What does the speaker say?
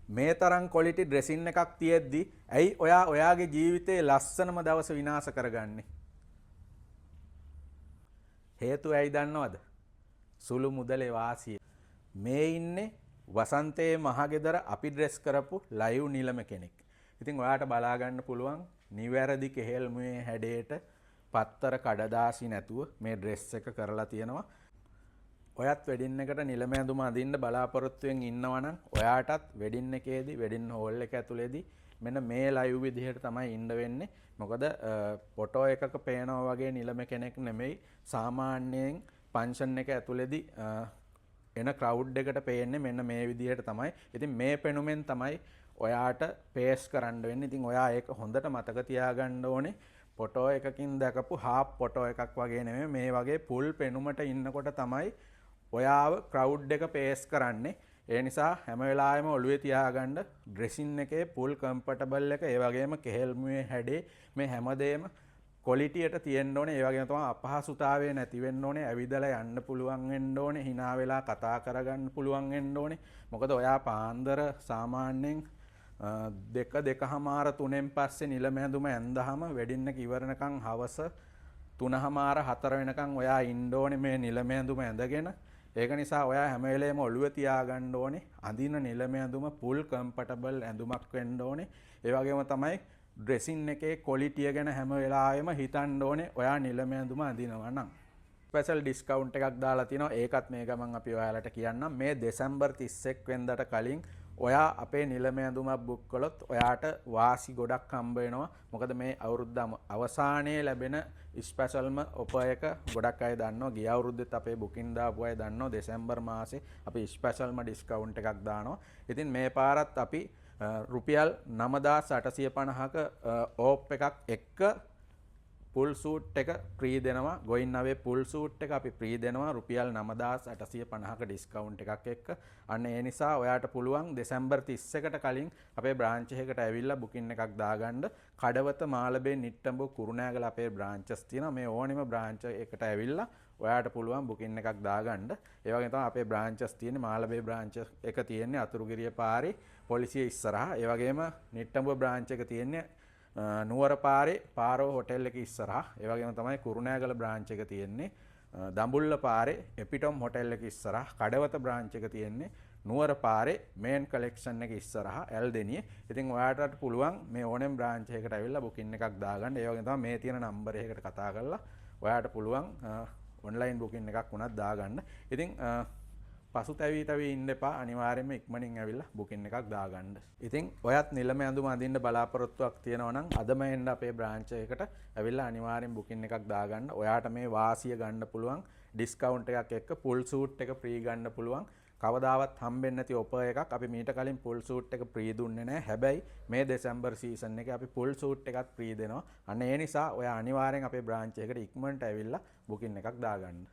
මේ තරම් quality dressing එකක් තියෙද්දි ඇයි ඔයා ඔයාගේ ජීවිතේ ලස්සනම දවස විනාශ කරගන්නේ? හේතුව ඇයි දන්නවද? සුළු මුදලේ වාසිය. මේ ඉන්නේ වසන්තයේ මහගෙදර අපි ඩ්‍රෙස් කරපු ලයිව් නිලම කෙනෙක්. ඉතින් ඔයාට බලා ගන්න පුළුවන් නිවැරදි කෙහෙල් මුවේ හැඩයට පත්තර කඩදාසි නැතුව මේ ඩ්‍රෙස් එක කරලා තියෙනවා. ඔයත් වෙඩින් එකට නිලම ඇඳුම අඳින්න බලාපොරොත්තුවෙන් ඉන්නවා නම් ඔයාටත් වෙඩින් එකේදී, වෙඩින් හෝල් එක ඇතුලේදී මෙන්න මේ ලයිව් විදිහට තමයි ඉන්න වෙන්නේ. මොකද ෆොටෝ එකක පේනවා වගේ නිලම කෙනෙක් නෙමෙයි, සාමාන්‍යයෙන් ෆන්ක්ෂන් එක ඇතුලේදී එන ක්‍රවුඩ් එකට පේන්නේ මෙන්න මේ විදිහට තමයි. ඉතින් මේ පෙනුමෙන් තමයි ඔයාට පේස් කරන්න වෙන්නේ. ඉතින් ඔයා ඒක හොඳට මතක තියාගන්න ඕනේ. ෆොටෝ එකකින් දැකපු හාෆ් ෆොටෝ එකක් වගේ නෙමෙයි, මේ වගේ ෆුල් පෙනුමට ඉන්නකොට තමයි ඔයාව ක්‍රවුඩ් එක පේස් කරන්නේ. ඒ නිසා හැම වෙලාවෙම ඔළුවේ තියාගන්න ඩ්‍රෙසින් එකේ ෆුල් කම්ෆර්ටබල් එක, ඒ වගේම කෙහෙල් මුවේ හැඩේ මේ හැමදේම ක්වොලිටියට තියෙන්න ඕනේ. ඒ වගේම තමයි අපහසුතාවය නැති වෙන්න ඕනේ. ඇවිදලා යන්න පුළුවන් වෙන්න ඕනේ. හිනා වෙලා කතා කරගන්න පුළුවන් වෙන්න ඕනේ. මොකද ඔයා පාන්දර සාමාන්‍යයෙන් 2, දෙකහමාර, 3න් පස්සේ නිලම ඇඳුම ඇඳහම වෙඩින් එක ඉවරනකන් හවස තුනහමාර 4 වෙනකන් ඔයා ඉන්න ඕනේ මේ නිලම ඇඳුම ඇඳගෙන. ඒක නිසා ඔයා හැම වෙලේම ඔළුවේ තියාගන්න ඕනේ අඳින නිලම ඇඳුම ෆුල් කම්ෆර්ටබල් ඇඳුමක් වෙන්න ඕනේ. ඒ වගේම තමයි ඩ්‍රෙසින් එකේ ක්වොලිටිය ගැන හැම වෙලාවෙම හිතන්න ඕනේ ඔයා නිලම ඇඳුම අඳිනවා නම්. ස්පෙෂල් ඩිස්කවුන්ට් එකක් දාලා තිනවා. ඒකත් මේ ගමන් අපි ඔයාලට කියන්නම්. මේ දෙසැම්බර් 31 වෙනිදාට කලින් ඔයා අපේ නිලම ඇඳුමක් බුක් කළොත් ඔයාට වාසි ගොඩක් හම්බ වෙනවා. මොකද මේ අවුරුද්ද අවසානයේ ලැබෙන ස්පෙෂල්ම ඔෆර් එක ගොඩක් අය දන්නවා. ගිය අවුරුද්දෙත් අපේ බුකින් දාපු අය දන්නවා දෙසැම්බර් මාසේ අපි ස්පෙෂල්ම ඩිස්කවුන්ට් එකක් දානවා. ඉතින් මේ පාරත් අපි රුපියල් 9850ක ඕප් එකක් එක්ක ෆුල් සූට් එක ෆ්‍රී දෙනවා. ගෝයින් අවේ ෆුල් සූට් එක අපි ෆ්‍රී දෙනවා රුපියල් 9850ක ඩිස්කවුන්ට් එකක් එක්ක. අන්න ඒ නිසා ඔයාට පුළුවන් දෙසැම්බර් 31ට කලින් අපේ බ්‍රාන්ච් එකකට ඇවිල්ලා බුකින් එකක් දාගන්න. කඩවත, මාළඹේ, නිට්ටඹ, කුරුණෑගල අපේ බ්‍රාන්චස් තියෙනවා. මේ ඕනෙම බ්‍රාන්ච් එකට ඇවිල්ලා ඔයාට පුළුවන් බුකින් එකක් දාගන්න. ඒ වගේම තමයි අපේ බ්‍රාන්චස් තියෙන්නේ මාළඹේ බ්‍රාන්ච් එක තියෙන්නේ අතුරුගිරිය පාරේ පොලිසිය ඉස්සරහා. ඒ වගේම නිට්ටඹ බ්‍රාන්ච් එක තියෙන්නේ නුවර පාරේ පාරෝ හොටෙල් එක ඉස්සරහා. ඒ වගේම තමයි කුරුණෑගල බ්‍රාන්ච් එක තියෙන්නේ දඹුල්ල පාරේ එපිටොම් හොටෙල් එක ඉස්සරහා. කඩවත බ්‍රාන්ච් එක තියෙන්නේ නුවර පාරේ මේන් කලෙක්ෂන් එක ඉස්සරහා ඇල්දෙනියේ. ඉතින් ඔයාටත් පුළුවන් මේ ඕනෙම බ්‍රාන්ච් එකකට ඇවිල්ලා බුකින් එකක් දාගන්න. ඒ වගේම තමයි මේ තියෙන නම්බර් එකකට කතා කරලා ඔයාට පුළුවන් ඔන්ලයින් බුකින් එකක් වුණත් දාගන්න. ඉතින් පසුතැවී තැවී ඉන්න එපා, අනිවාර්යයෙන්ම ඉක්මනින් ඇවිල්ලා බුකින් එකක් දාගන්න. ඉතින් ඔයත් නිලම ඇඳුම අඳින්න බලාපොරොත්තුවක් තියෙනවා නම් අදම එන්න අපේ බ්‍රාන්ච් එකට ඇවිල්ලා අනිවාර්යෙන් බුකින් එකක් දාගන්න. ඔයාට මේ වාසිය ගන්න පුළුවන් ඩිස්කවුන්ට් එකක් එක්ක ෆුල් සූට් එක ෆ්‍රී ගන්න පුළුවන්. කවදාවත් හම්බෙන්නේ නැති ඔෆර් එකක්. අපි මීට කලින් ෆුල් සූට් එක ෆ්‍රී දුන්නේ නැහැ. හැබැයි මේ දෙසැම්බර් සීසන් එකේ අපි ෆුල් සූට් එකත් ෆ්‍රී දෙනවා. අන්න ඒ නිසා ඔයා අනිවාර්යෙන් අපේ බ්‍රාන්ච් එකට ඉක්මනට ඇවිල්ලා බුකින් එකක් දාගන්න.